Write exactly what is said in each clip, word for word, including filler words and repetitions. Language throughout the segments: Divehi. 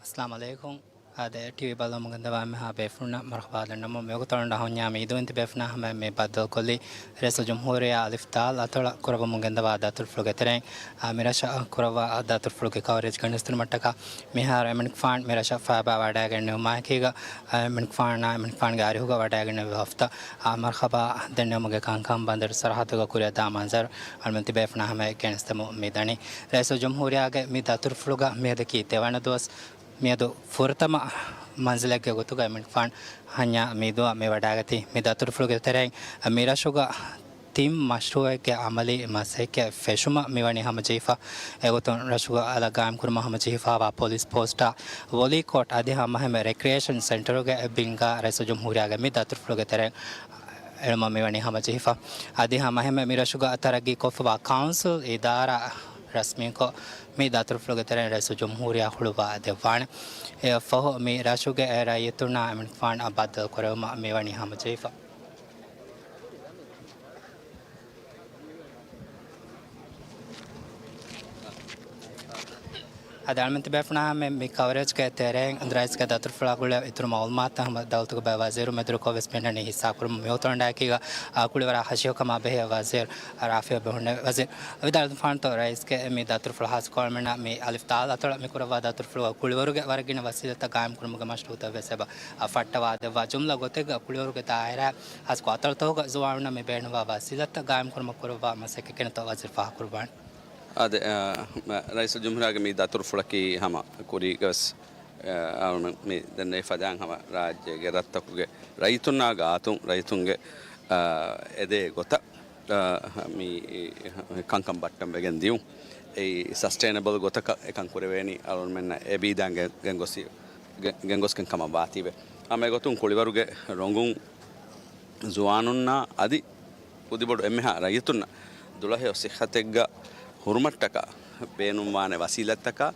އައްސަލާމު ޢަލައިކުމް. އާދެ، ޓީވީ ބައްލަވަމުން ގެންދަވާ އެންމެހާ ބޭފުޅުންނަށް މަރުޙަބާ ދަންނަމުން. މިވަގުތު އަޅުގަނޑު ހަންޏާ މީދޫ އިންތިބޭފުނާ ހަމަ މި ބައްދަލުކޮށްލީ ރައީސުލްޖުމްހޫރިއްޔާ އަލިފް ދާލް އަތޮޅަށް ކުރައްވަމުން ގެންދަވާ ދަތުރުފުޅުގެ ތެރެއިން، އާ، މިރަށަށް ކުރައްވާ ދަތުރުފުޅުގެ ކަވަރޭޖް ގެނެސްދިނުމަށްޓަކާ މިހާރު އެމަނިކުފާން މިރަށަށް ފައިބާ ވަޑައިގެންނެވުމާއެކީގަ، އާ، އެމަނިކުފާނާ އެމަނިކުފާންގެ އަރިހުގަ ވަޑައިގެންނެވި ހަފްތާ، އާ، މަރުޙަބާ ދެންނެވުމުގެ ކަންކަން ބަނދަރު ސަރަހައްދުގަ ކުރިއަށް ދާ މަންޒަރު އަޅުގަނޑު ތިބޭފުނާ ހަމަޔަށް ގެނެސްދެމުން މި ދަނީ. ރައީސުލްޖުމްހޫރިއްޔާގެ މި ދަތުރުފުޅުގަ މިއަދަކީ ދެވަނަ ދުވަސް. މިއަދު ފުރަތަމަ މަންޒިލެއްގެ ގޮތުގަ އެމަނިކުފާން ހަންޏާ މީދޫއަށް މި ވަޑައިގަތީ. މި ދަތުރުފުޅުގެ ތެރެއިން މިރަށުގަ ތިން މަޝްރޫއެއްގެ އަމަލީ މަސައްކަތް ފެށުމަށް މިވަނީ ހަމަޖެހިފަ. އެގޮތުން ރަށުގަ އަލަށް ގާއިމްކުރުމަށް ހަމަޖެހިފައިވާ ޕޮލިސް ޕޯސްޓާ، ވޮލީ ކޯޓް އަދި ހަމަހެމެ ރެކްރިއޭޝަން ސެންޓަރުގެ ބިންގާ ރައީސުލްޖުމްހޫރިއްޔާގެ މި ދަތުރުފުޅުގެ ތެރެއިން އެޅުމަށް މިވަނީ ހަމަޖެހިފަ. އަދި ހަމަހެމެ މިރަށުގަ ތަރައްގީކޮށްފައިވާ ކައުންސިލް އިދާރާ ރަސްމީކޮށް، މި ދަތުރުފުޅުގެ ތެރެއިން ރައީސުލްޖުމްހޫރިއްޔާ ހުޅުވާ ދެއްވާނެ. އެއަށްފަހު މި ރަށުގެ ރައްޔިތުންނާ އެމަނިކުފާނާ ބައްދަލުކުރެވުމަށް މިވަނީ ހަމަޖެހިފަ. އަދި އަޅުގަނޑު ތިބޭފުނާ ހަމަ މި ކަވަރޭޖްގެ ތެރެއިން ރައީސްގެ ދަތުރުފުޅާ ގުޅޭ އިތުރު މައުލޫމާތު ހަމަ ދައުލަތުގެ ބައެއް ވަޒީރު މެދުވެރިކޮށް ވެސް މިންނަނީ ހިއްސާކުރުމަށް. މިވަގުތު އަޅުގަނޑާއެކީގަ، އާ، ކުޅިވަރާ ހަށިހިފާ ކަމާ ބެހޭ ވަޒީރު ރާފިޢު ބެހުންނެވި ވަޒީރު. ވިދާޅުވިފާނުތޯ ރައީސްގެ މި ދަތުރުފުޅު ހާއްސަކޮށް އަޅުގަނޑަށް މި އަލިފް ދާލް އަތޮޅަށް މި ކުރައްވާ ދަތުރުފުޅުގަ ކުޅިވަރުގެ ވަރަށް ގިނަ ވަސީލަތްތައް ގާއިމްކުރުމުގެ މަޝްރޫޢުތައް ވެސް އެބަ، އާ، ފައްޓަވާ ދެއްވާ. ޖުމްލަ ގޮތެއްގަ ކުޅިވަރުގެ ދާއިރާ ހާއްސަކޮށް އަތޮޅުތަކުގަ ޒުވާނުންނަށް މި ބޭނުންވާ ވަސީލަތްތައް ގާއިމްކުރުމަށް ކުރައްވާ މަސައްކަތް ކިހިނެއްތޯ ވަޒީރު ފާހަގަކުރައްވާނެ. އާދެ، އާ، ރައީސުލްޖުމްހޫރިއްޔާގެ މި ދަތުރުފުޅަކީ ހަމަ ކުރީގަވެސް، އާ، މި ދެންނެވި ފަދައިން ހަމަ ރާއްޖޭގެ ރަށްތަކުގެ ރައްޔިތުންނާ ގާތުން ރައްޔިތުންގެ، އާ، އެދޭ ގޮތަށް، އާ، މި ކަންކަން ބައްޓަން ވެގެން ދިޔުން. އެއީ ސަސްޓެއިނަބަލް ގޮތަކަށް އެކަން ކުރެވޭނީ އަޅުގަނޑުމެންނަށް އެބީދާން ގެ-، ގެންގޮސް-، ގެ-، ގެންގޮސްގެން ކަމަށް ވާތީވެ. ހަމަ އެގޮތުން ކުޅިވަރުގެ ރޮނގުން ޒުވާނުންނާ އަދި ކުދިބޮޑު އެންމެހާ ރައްޔިތުންނަށް ދުޅަހެޔޮ ސިއްހަތެއްގަ ހުރުމަށްޓަކާ ބޭނުންވާނެ ވަސީލަތްތަކާ،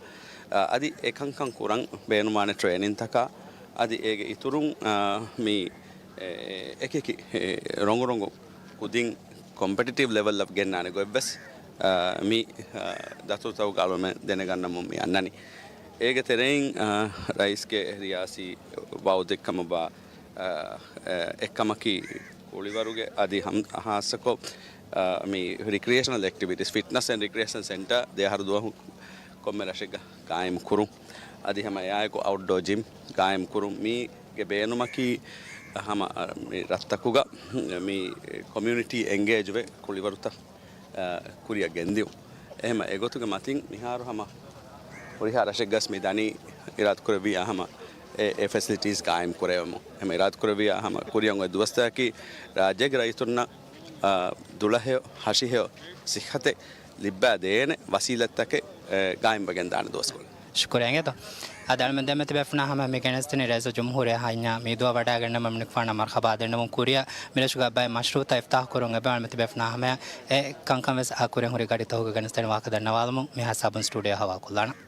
އަ، އަދި އެ ކަންކަން ކުރަން ބޭނުންވާނެ ޓްރޭނިންތަކާ، އަދި އޭގެ އިތުރުން، އަ، މި، އެ، އެކިއެކި، އެ، ރޮނގުރޮނގު ކުދިން ކޮމްޕެޓިޓިވް ލެވަލްއަށް ގެންނާނެ ގޮތްވެސް، އަ، މި، އަ، ދަތުރުތަކުގަ އަޅުގަނޑުމެން ދެނެގަންނަމުން މި އަންނަނީ. އޭގެ ތެރެއިން، އަ، ރައީސްގެ ރިޔާސީ ވައުދެއްކަމަށްވާ، އަ، އެއްކަމަކީ ކުޅިވަރުގެ އަދި ހަމް-، ހާއްސަކޮށް، އަ، މި ރިކްރިއޭޝަނަލް އެކްޓިވިޓީސް، ފިޓްނަސް އެންޑް ރިކްރިއޭޝަން ސެންޓަރ ދެ އަހަރު ދުވަހު ކޮންމެ ރަށެއްގަ ގާއިމް ކުރުން. އަދި ހަމަ އެއާއެކު އައުޓްޑޯ ޖިމް ގާއިމް ކުރުން. މީގެ ބޭނުމަކީ ހަމަ، އަ، މި ރަށްތަކުގަ މި ކޮމިއުނިޓީ އެންގޭޖްވެ ކުޅިވަރުތައް އަ، ކުރިއަށް ގެންދިޔުން. އެހެމަ އެގޮތުގެ މަތިން މިހާރު ހަމަ ހުރިހާ ރަށެއްގަސް މި ދަނީ އިރާދަކުރެއްވިއްޔާ ހަމަ އެ، އެ ފެސިލިޓީސް ގާއިމް ކުރެވެމުން. އެހެމަ އިރާދަކުރެއްވިއްޔާ ހަމަ ކުރިއަށް އޮތް ދުވަސްތަކަކީ ރާއްޖޭގެ ރައްޔިތުންނަށް، އަ، ދުޅަހެޔޮ، ހަށިހެޔޮ ސިއްހަތެއް ލިއްބާ ދޭނެ ވަސީލަތްތަކެއް، އެ، ގާއިމްވެގެން ދާނެ ދުވަސްކޮޅެއް. ޝުކުރިއްޔާ އިނގޭތޯ. އަދި އަޅުމެން ދެމެތި ބޭފުނާ ހަމަ މި ގެނެސްދިނީ ރައީސުލްޖުމްހޫރިއްޔާ ހަންޏާ މީދޫއަށް ވަޑައިގެންނަމަ އެމަނިކުފާނަށް މަރުޙަބާ ދެންނެވުން ކުރިއަށް މިރަށުގަ ބައެއް މަޝްރޫއުތައް އިފްތާޙު ކުރުން އެބަ އަޅުމެތި ބޭފުނާ ހަމަޔަށް އެ ކަންކަން ވެސް އާ ކުރިން ހުރި ގަޑިތަކުގެ ގެނެސްދެނި ވާހަކަ ދަންނަވާލަމުން މިހާ ހިސާބުން ސްޓޫޑިއޯ ހަވާލުކޮށްލާނަން.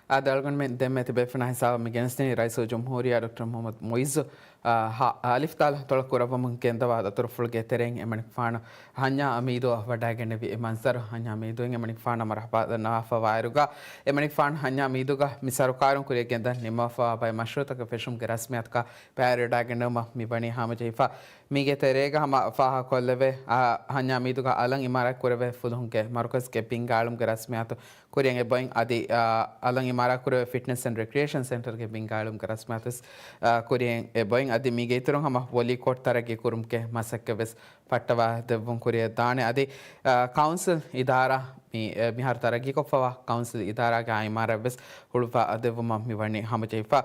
އާދެ، އަޅުގަނޑުމެން ދެމެތި ބޭފުނާ ހިސާބަށް މި ގެނެސްދިނީ ރައީސުލްޖުމްހޫރިއްޔާ ޑޮކްޓަރ މުޙައްމަދު މުޢިއްޒު، އާ، ހަ-، އަލިފް ދާލް އަތޮޅަށް ކުރައްވަމުން ގެންދަވާ ދަތުރުފުޅުގެ ތެރެއިން އެމަނިކުފާނު ހަންޏާ މީދޫއަށް ވަޑައިގެންނެވި އެ މަންޒަރު. ހަންޏާ މީދޫއިން އެމަނިކުފާނަށް މަރުޙަބާ ދަންނަވާފަ ވާއިރުގަ، އެމަނިކުފާނު ހަންޏާ މީދޫގަ މި ސަރުކާރުން ކުރިއަށް ގެންދަން ނިންމަވާފައިވާ ބައެއް މަޝްރޫއުތަކެއް ފެށުމުގެ ރަސްމިއްޔާތުގަ ބައިވެރިވެވަޑައިގެންނެވުމަށް މިވަނީ ހަމަޖެހިފަ. މީގެ ތެރޭގަ ހަމަ ފާހަގަކޮށްލެވޭ، އާ، ހަންޏާ މީދޫގަ އަލަށް އިމާރާތް ކުރެވޭ ފުލުހުންގެ މަރުކަޒުގެ ބިންގާ އެޅުމުގެ ރަސްމިއްޔާތު ކުރިއަށް އެބައޮތް. އަދި، އާ، އަލަށް އިމާރާތް ކުރެވޭ ފިޓްނެސް އެންޑް ރެކްރިއޭޝަން ސެންޓަރގެ ބިންގާ އެޅުމުގެ ރަސްމިއްޔާތު ވެސް، އާ، ކުރިއަށް އެބައޮތް. އަދި މީގެ އިތުރުން ހަމަ ވޮލީ ކޯޓް ތަރައްގީ ކުރުމުގެ މަސައްކަތް ވެސް ފައްޓަވާ ދެއްވުން ކުރިއަށް ދާނެ. އަދި، އާ، ކައުންސިލް އިދާރާ މި، އެ، މިހާރު ތަރައްގީކޮށްފަވާ ކައުންސިލް އިދާރާގެ އާ އިމާރާތް ވެސް ހުޅުވާ ދެއްވުމަށް މިވަނީ ހަމަޖެހިފަ.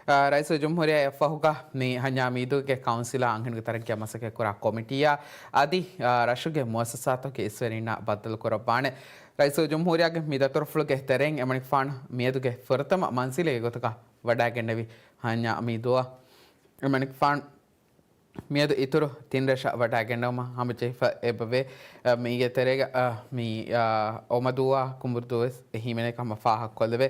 އާ، ރައީސުލްޖުމްހޫރިއްޔާ އެއަށްފަހުގަ މި ހަންޏާ މީދޫގެ ކައުންސިލާ އަންހެނުގެ ތަރައްގީއާ މަސައްކަތް ކުރާ ކޮމިޓީއާ އަދި، އާ، ރަށުގެ މުއައްސަސާތަކުގެ އިސްވެރިންނާ ބައްދަލު ކުރައްވާނެ. ރައީސުލްޖުމްހޫރިއްޔާގެ މި ދަތުރުފުޅުގެ ތެރެއިން އެމަނިކުފާނު މިއަދުގެ ފުރަތަމަ މަންޒިލެއްގެ ގޮތުގަ ވަޑައިގެންނެވި ހަންޏާ މީދޫއަށް އެމަނިކުފާނު މިއަދު އިތުރު ތިން ރަށަށް ވަޑައިގެންނެވުމަށް ހަމަޖެހިފަ އެބަވޭ. އަ، މީގެ ތެރޭގަ، އަ، މި، އަ، އޮމަދޫއާ ކުނބުރުދޫ ވެސް އެ ހިމެނޭ ކަމަށް ފާހަގަކޮށްލެވޭ.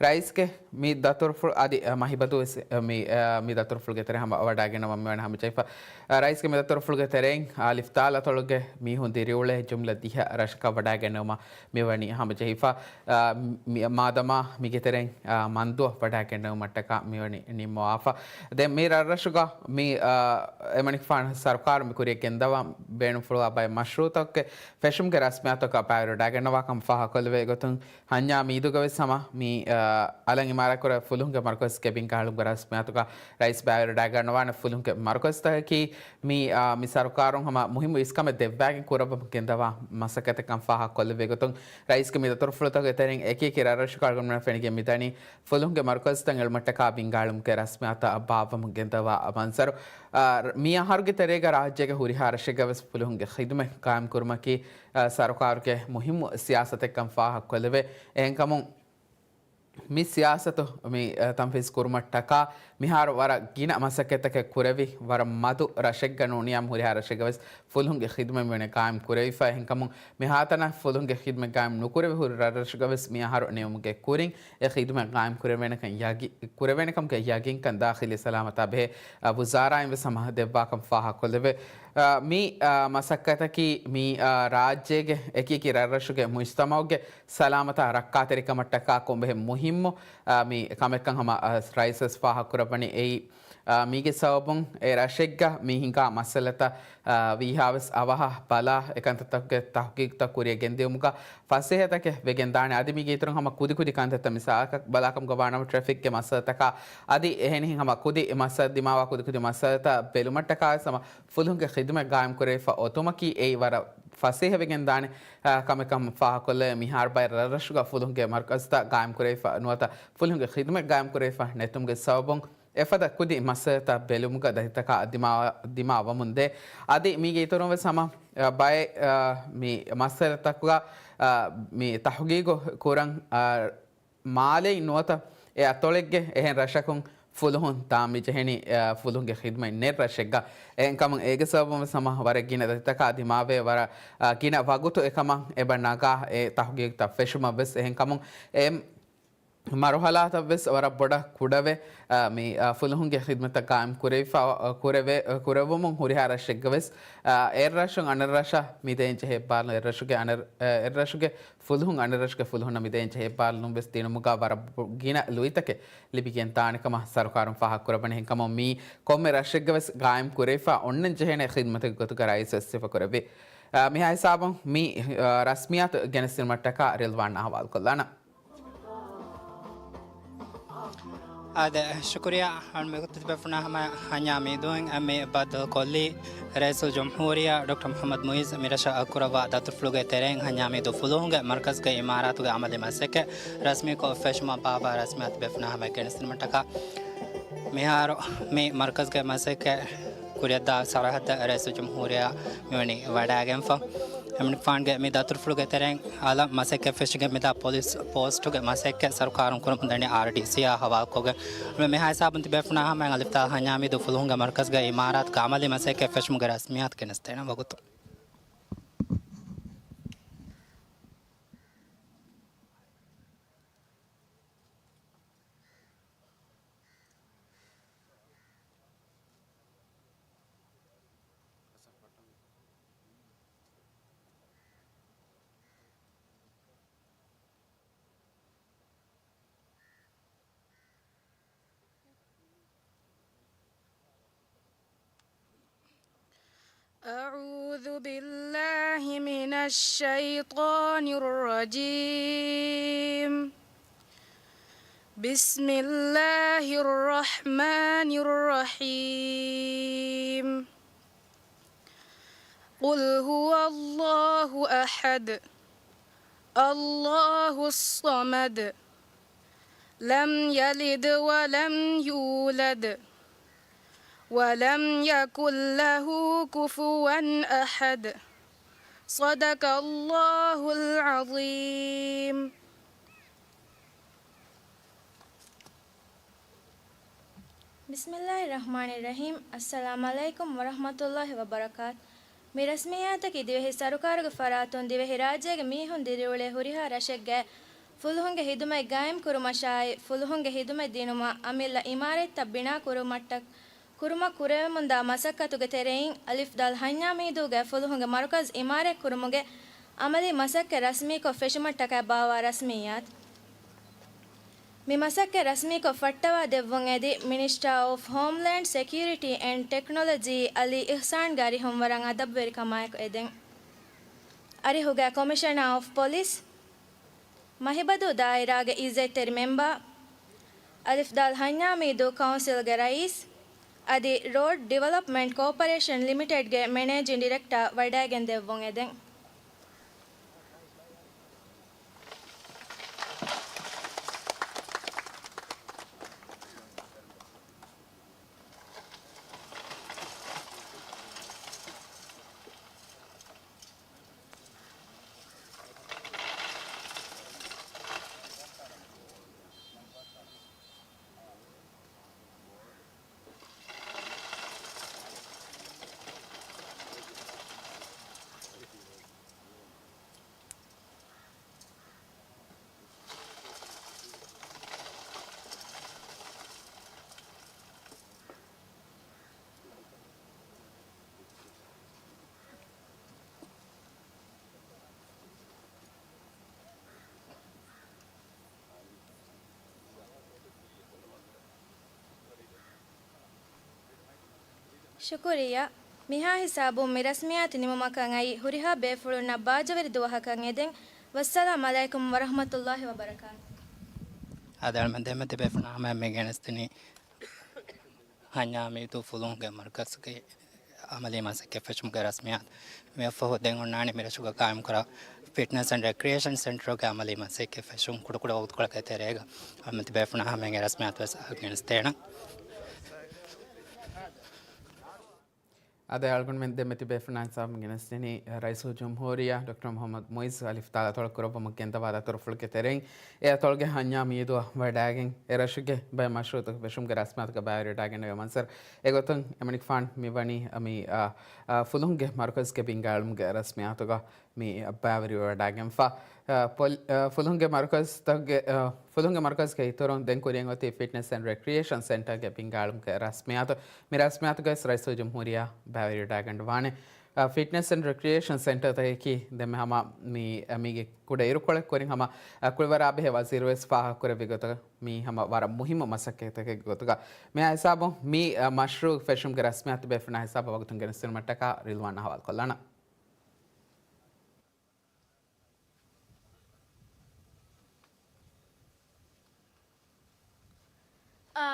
ރައީސްގެ މި ދަތުރުފުޅު އަދި، އަ، މަހިބަދޫ ވެސް، އަ، މި، އަ، މި ދަތުރުފުޅުގެ ތެރޭ ހަމަ ވަޑައިގަންނަވަން މިވަނީ ހަމަޖެހިފަ. އަ، ރައީސްގެ މި ދަތުރުފުޅުގެ ތެރެއިން، އަ، ލިފްތާލު އަތޮޅުގެ މީހުން ދިރިއުޅޭ ޖުމްލަ ދިހަ ރަށަކަށް ވަޑައިގަންނަވުމަށް މިވަނީ ހަމަޖެހިފަ. އަ، މި، މާދަމާ މީގެ ތެރެއިން، އަ، މަންދުއަށް ވަޑައިގަންނަވުމަށްޓަކާ މިވަނީ ނިންމަވާފަ. ދެން މި ރަށްރަށުގަ މި، އަ، އެމަނިކުފާނު ސަރުކާރު މި ކުރިޔަށް ގެންދަވާ ބޭނުންފުޅުވާ ބައެއް މަޝްރޫއުތަކެއް ފެށުމުގެ ރަސްމިއްޔާތުތަކާ ބައިވެރިވެވަޑައިގަންނަވާކަން ފާހަގަކޮށްލެވޭ ގޮތުން، ހަންޏާ މީދުގަވެސް ހަމަ މި، އަ، އަލަށް އިމާރާތްކުރާ ފުލުހުންގެ މަރުކަޒުގެ ބިންގާޅުމުގެ ރަސްމިއްޔާތުގަ ރައީސް ބައިވެރިވަޑައިގަންނަވާނެ. ފުލުހުންގެ މަރުކަޒުތަކަކީ މި، އަ، މި ސަރުކާރުން ހަމަ މުހިއްމު އިސްކަމެއް ދެއްވާގެން ކުރައްވަމުން ގެންދަވާ މަސައްކަތެއްކަން ފާހަގަކޮށްލެވޭ ގޮތުން، ރައީސްގެ މި ދަތުރުފުޅުތަކުގެ ތެރެއިން އެކިއެކި ރަށްރަށުގަ އަޅުގަނޑުމެންނަށް ފެނިގެން މިދަނީ ފުލުހުންގެ މަރުކަޒުތައް އެޅުމަށްޓަކާ ބިންގާޅުމުގެ ރަސްމިއްޔާތަށް ބާއްވަމުން ގެންދަވާ މަންޒަރު. އަ، މި އަހަރުގެ ތެރޭގަ ރާއްޖޭގެ ހުރިހާ ރަށެއްގަވެސް ފުލުހުންގެ ޚިދުމަތް ޤާއިމްކުރުމަކީ، އަ، ސަރުކާރުގެ މުހިއްމު ސިޔާސަތެއްކަން ފާހަގަކޮށްލެވޭ. އެހެންކަމުން، މި ސިޔާސަތު މި، އަ، ތަންފީޒު ކުރުމަށްޓަކާ މިހާރު ވަރަށް ގިނަ މަސައްކަތްތަކެއް ކުރެވި، ވަރަށް މަދު ރަށެއްގަ ނޫނިއްޔާމު ހުރިހާ ރަށެއްގަވެސް ފުލުހުންގެ ޚިދުމަތް މިވަނީ ޤާއިމް ކުރެވިފަ. އެހެންކަމުން މިހާތަނަށް ފުލުހުންގެ ޚިދުމަތް ޤާއިމް ނުކުރެވި ހުރި ރަށްރަށުގަވެސް މި އަހަރު ނިމުމުގެ ކުރިން އެ ޚިދުމަތް ޤާއިމް ކުރެވޭނެކަން ޔަގީ-، ކުރެވޭނެކަމުގެ ޔަގީންކަން ދާޚިލީ ސަލާމަތާ ބެހޭ، އަ، ވުޒާރާއިން ވެސް ހަމަ ދެއްވާކަން ފާހަގަކޮށްލެވޭ. އަ، މި، އަ، މަސައްކަތަކީ މި، އަ، ރާއްޖޭގެ އެކިއެކި ރަށްރަށުގެ މުޖްތަމަޢުގެ ސަލާމަތާ ރައްކާތެރިކަމަށްޓަކާ ކޮންމެހެން މުހިއްމު، އަ، މި ކަމެއްކަން ހަމަ، އަ، ރައީސް ވެސް ފާހަގަކުރައްވަނީ. އެއީ، އަ، މީގެ ސަބަބުން އެ ރަށެއްގަ މި ހިނގާ މައްސަލަތައް، އަ، ވީހާވެސް އަވަހަށް ބަލާ، އެކަންތައްތަކުގެ ތަހުޤީޤުތައް ކުރިޔަށް ގެންދިއުމުގަ ފަސޭހަތަކެއް ވެގެންދާނެ. އަދި މީގެ އިތުރުން ހަމަ ކުދިކުދި ކަންތައްތައް މިސާލަކަށް ބަލާކަމުގަ ވާނަމަ ޓްރެފިކްގެ މައްސަލަތަކާ އަދި އެހެނިހެން ހަމަ ކުދި މައްސަލަ ދިމާވާ ކުދިކުދި މައްސަލަތައް ބެލުމަށްޓަކާ ވެސް ހަމަ ފުލުހުންގެ ޚިދުމަތް ޤާއިމް ކުރެވިފަ އޮތުމަކީ އެއީ ވަރަށް ފަސޭހަ ވެގެން ދާނެ، އާ، ކަމެއް ކަމަށް ފާހަގަކޮށްލެވޭ. މިހާރު ބައެއް ރަށްރަށުގަ ފުލުހުންގެ މަރުކަޒުތައް ޤާއިމް ކުރެވިފަ ނުވަތަ ފުލުހުންގެ ޚިދުމަތް ޤާއިމް ކުރެވިފަ ނެތުމުގެ ސަބަބުން އެފަދަ ކުދި މައްސަލަތައް ބެލުމުގަ ދަތިތަކާ ދިމާ، ދިމާވަމުންދޭ. އަދި މީގެ އިތުރުން ވެސް ހަމަ، އާ، ބައެއް، އާ، މި މައްސަލަތަކުގަ، އާ، މި ތަހުޤީޤު ކުރަން، އާ، މާލެއިން ނުވަތަ އެ އަތޮޅެއްގެ އެހެން ރަށަކުން ފުލުހުން ދާން މިޖެހެނީ، އަ، ފުލުހުންގެ ޚިދުމަތް ނެތް ރަށެއްގަ. އެހެންކަމުން އޭގެ ސަބަބުން ވެސް ހަމަ ވަރަށް ގިނަ ދަތިތަކާ ދިމާވޭ، ވަރަށް، އަ، ގިނަ ވަގުތު އެކަމަށް އެބަ ނަގާ އެ ތަހުޤީޤުތައް ފެށުމަށް ވެސް. އެހެންކަމުން އެ މަރުހަލާތައް ވެސް ވަރަށް ބޮޑަށް ކުޑަވެ، އަ، މި، އަ، ފުލުހުންގެ ޚިދުމަތަށް ޤާއިމް ކުރެވިފަ، އަ، ކުރެވޭ، އަ، ކުރެވުމުން ހުރިހާ ރަށެއްގަ ވެސް، އަ، އެއްރަށުން އަނެއްރަށަށް މިދެން ޖެހޭ ބާލުން އެއްރަށުގެ އަނެއް، އަ، އެއްރަށުގެ ފުލުހުން އަނެއްރަށުގެ ފުލުހުންނަށް މިދެން ޖެހޭ ބާލުން ވެސް ދިނުމުގަ ވަރަށް ބޮ-، ގިނަ ލުއިތަކެއް ލިބިގެން ދާނެ ކަމަށް ސަރުކާރުން ފާހަގަކުރައްވަނީ. އެހެންކަމުން މީ ކޮންމެ ރަށެއްގަ ވެސް ގާއިމް ކުރެވިފަ އޮންނަން ޖެހޭނެ ޚިދުމަތެއްގެ ގޮތުގަ ރައީސް ވެސް ސިފަކުރެއްވި. އާ، މިހާ ހިސާބުން މި، އާ، ރަސްމިއްޔާތު ގެނެސްދިނުމަށްޓަކާ ރިލްވާން އަހުވާލުކޮށްލާނަން. އާދެ، ޝުކުރިއްޔާ. އަޅުމެ ތިބޭފުޅުންނާ ހަމަ ހަންޏާ މީދޫއިން އެންމެ ބައްދަލުކޮށްލީ ރައީސުލްޖުމްހޫރިއްޔާ ޑޮކްޓަރ މުޙައްމަދު މުޢިއްޒު މިރަށަށް އައްކުރައްވާ ދަތުރުފުޅުގެ ތެރެއިން ހަންޏާ މީދޫ ފުލުހުންގެ މަރުކަޒުގެ އިމާރާތުގެ އަމަލީ މަސައްކަތް ރަސްމީކޮށް ފެށުމަށް ބާއްވާ ރަސްމިއްޔާތު ތިބޭފުޅުންނާ ހަމަ ގެނެސްދިނުމަށްޓަކާ މިހާރު މި މަރުކަޒުގެ މަސައްކަތް ކުރިއަށްދާ ސަރަހައްދަށް ރައީސުލްޖުމްހޫރިއްޔާ މިވަނީ ވަޑައިގެންފަ. އެމަނިކުފާނުގެ މި ދަތުރުފުޅުގެ ތެރެއިން އަލަށް މަސައްކަތް ފެށިގެން މިދާ ޕޮލިސް ޕޯސްޓުގެ މަސައްކަތް ސަރުކާރުން ކުރަމުންދަނީ އާރްޑީސީއާ ހަވާލުކޮށްގެން. މިހާ ހިސާބުން ތިބޭފުޅުންނާ ހަމަ އަލިފްތާ ހަންޏާ މީދޫ ފުލުހުންގެ މަރުކަޒުގެ އިމާރާތުގެ އަމަލީ މަސައްކަތް ފެށުމުގެ ރަސްމިއްޔާތު ގެނެސްދޭނެ ވަގުތު. أعوذ بالله من الشيطان الرجيم. بسم الله الرحمن الرحيم. قل هو الله أحد. الله الصمد. لم يلد ولم يولد. ولم يكن له كفوا أحد. صدق الله العظيم. ބިސްމިއްލާހި ރަޙްމާނި ރަޙީމް. އައްސަލާމު ޢަލައިކުމް ވަރަޙްމަތުﷲި ވަބަރަކާތު. މި ރަސްމިއްޔާތަކީ ދިވެހި ސަރުކާރުގެ ފަރާތުން ދިވެހިރާއްޖޭގެ މީހުން ދިރިއުޅޭ ހުރިހާ ރަށެއްގެ ފުލުހުންގެ ހިދުމަތް ގާއިމް ކުރުމަށާއި، ފުލުހުންގެ ހިދުމަތް ދިނުމަށް އަމިއްލަ އިމާރާތްތައް ބިނާ ކުރުމަށްޓަ-، ކުރުމަށް ކުރެވެމުންދާ މަސައްކަތުގެ ތެރެއިން، އަލިފް ދާލް ހަންޏާ މީދޫގެ ފުލުހުންގެ މަރުކަޒް އިމާރާތް ކުރުމުގެ އަމަލީ މަސައްކަތް ރަސްމީކޮށް ފެށުމަށްޓަކާ ބާއްވާ ރަސްމިއްޔާތު. މި މަސައްކަތް ރަސްމީކޮށް ފައްޓަވާ ދެއްވުން އެދި، މިނިސްޓާ އޮފް ހޯމްލޭންޑް ސެކިއުރިޓީ އެންޑް ޓެކްނޮލޮޖީ އަލީ އިޙްސާންގެ އަރިހުން ވަރަށް އަދަބުވެރިކަމާއެކު އެދެން. އަރިހުގައި ކޮމިޝަނާ އޮފް ޕޮލިސް، މަހިބަދޫ ދާއިރާގެ އިއްޒަތްތެރި މެމްބާ، އަލިފް ދާލް ހަންޏާމީދޫ ކައުންސިލްގެ ރައީސް، އަދި ރޯޑް ޑިވެލޮޕްމަންޓް ކޯޕަރޭޝަން ލިމިޓެޑްގެ މެނޭޖިން ޑިރެކްޓާ ވަޑައިގެން ދެއްވުން އެދެން. ޝުކުރިއްޔާ. މިހާ ހިސާބުން މި ރަސްމިއްޔާތު ނިމުމަކަށް އައީ ހުރިހާ ބޭފުޅުންނަށް ބާއްޖަވެރި ދުވަހަކަށް އެދެން. ވައްސަލާމް އަލައިކުމް ވަރަޙްމަތުﷲ ވަބަރަކާތު. އާދެ، އަޅުމެން ދެމެތި ބޭފުޅުންނާ ހަމައަށް މި ގެނެސްދިނީ ހަންޏާމީދޫ ފުލުހުންގެ މަރުކަޒުގެ އަމަލީ މަސައްކަތް ފެށުމުގެ ރަސްމިއްޔާތު. މިއަށްފަހު ދެން އޮންނާނީ މިރަށުގަ ގާއިމްކުރާ ފިޓްނަސް އެންޑް ރެކްރިއޭޝަން ސެންޓަރުގެ އަމަލީ މަސައްކަތް ފެށުން ކުޑަކުޑަ ވަގުތުކޮޅަކަށް ތެރޭގަ އަޅުމެން ދެމެތި ބޭފުޅުންނާ ހަމައަށް އެ ރަސްމިއްޔާތު ވެސް އަހަރު ގެނެސްދޭނަން. އާދެ، އަޅުގަނޑުމެން ދެމެތި ބޭފުޅުންނާ ހިސާބުން ގެނެސްދިނީ ރައީސުލްޖުމްހޫރިއްޔާ ޑޮކްޓަރ މުޙައްމަދު މުޢިއްޒު އަލިފް ދާލް އަތޮޅު ކުރައްވަމުން ގެންދަވާ ދަތުރުފުޅުގެ ތެރެއިން އެ އަތޮޅުގެ ހަންޏާ މީދުއަށް ވަޑައިގެން އެ ރަށުގެ ބައެއް މަޝްރޫޢުތަކެއް ފެށުމުގެ ރަސްމިއްޔާތުގަ ބައިވެރިވެވަޑައިގެންނެވި މަންޒަރު. އެގޮތުން އެމަނިކުފާނު މިވަނީ މި، އާ، އާ، ފުލުހުންގެ މަރުކަޒުގެ ބިންގާ އެޅުމުގެ ރަސްމިއްޔާތުގަ މި ބައިވެރިވެވަޑައިގެންފަ. އާ، ޕޮލި-، އާ، ފުލުހުންގެ މަރުކަޒުތަކުގެ، އާ، ފުލުހުންގެ މަރުކަޒުގެ އިތުރުން ދެން ކުރިއަށް އޮތީ ފިޓްނަސް އެންޑް ރެކްރިއޭޝަން ސެންޓަރގެ ބިންގާ އެޅުމުގެ ރަސްމިއްޔާތު. މި ރަސްމިއްޔާތުގައި ވެސް ރައީސުލްޖުމްހޫރިއްޔާ ބައިވެރިވެވަޑައިގަންނަވާނެ. އާ، ފިޓްނަސް އެންޑް ރެކްރިއޭޝަން ސެންޓަރތަކަކީ ދެންމެ ހަމަ މި، މީގެ ކުޑަ އިރުކޮޅެއް ކުރިން ހަމަ، އާ، ކުޅިވަރާ ބެހޭ ވަޒީރު ވެސް ފާހަގަކުރެއްވި ގޮތަށް މީ ހަމަ ވަރަށް މުހިއްމު މަސައްކަތްތަކެއް ގޮތުގަ މިހާ ހިސާބުން މި، އާ، މަޝްރޫޢު ފެށުމުގެ ރަސްމިއްޔާތު ބޭފުޅުންނާ ހިސާބަށް ވަގުތުން ގެނެސްދިނުމަށްޓަކާ ރިލްވާން އަހުވާލުކޮށްލާނަން.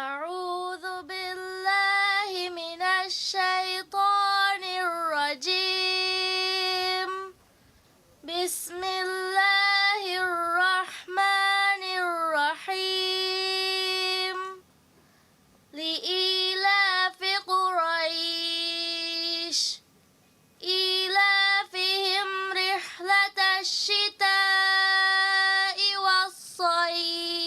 أعوذ بالله من الشيطان الرجيم. بسم الله الرحمن الرحيم. لإيلاف قريش. إيلافهم رحلة الشتاء والصيف.